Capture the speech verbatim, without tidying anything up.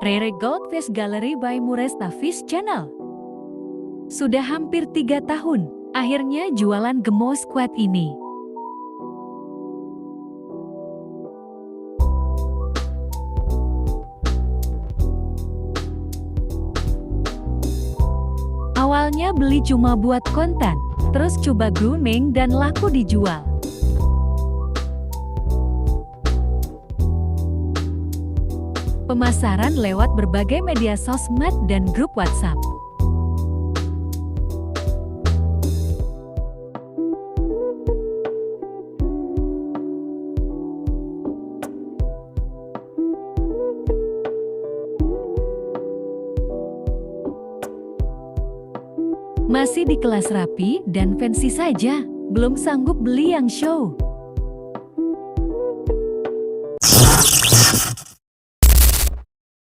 Rere Goldfish Gallery by Muresta Fish Channel. Sudah hampir tiga tahun, akhirnya jualan Gemo Squid ini. Awalnya beli cuma buat konten, terus coba grooming dan laku dijual. Pemasaran lewat berbagai media sosmed dan grup WhatsApp. Masih di kelas rapi dan fancy saja, belum sanggup beli yang show.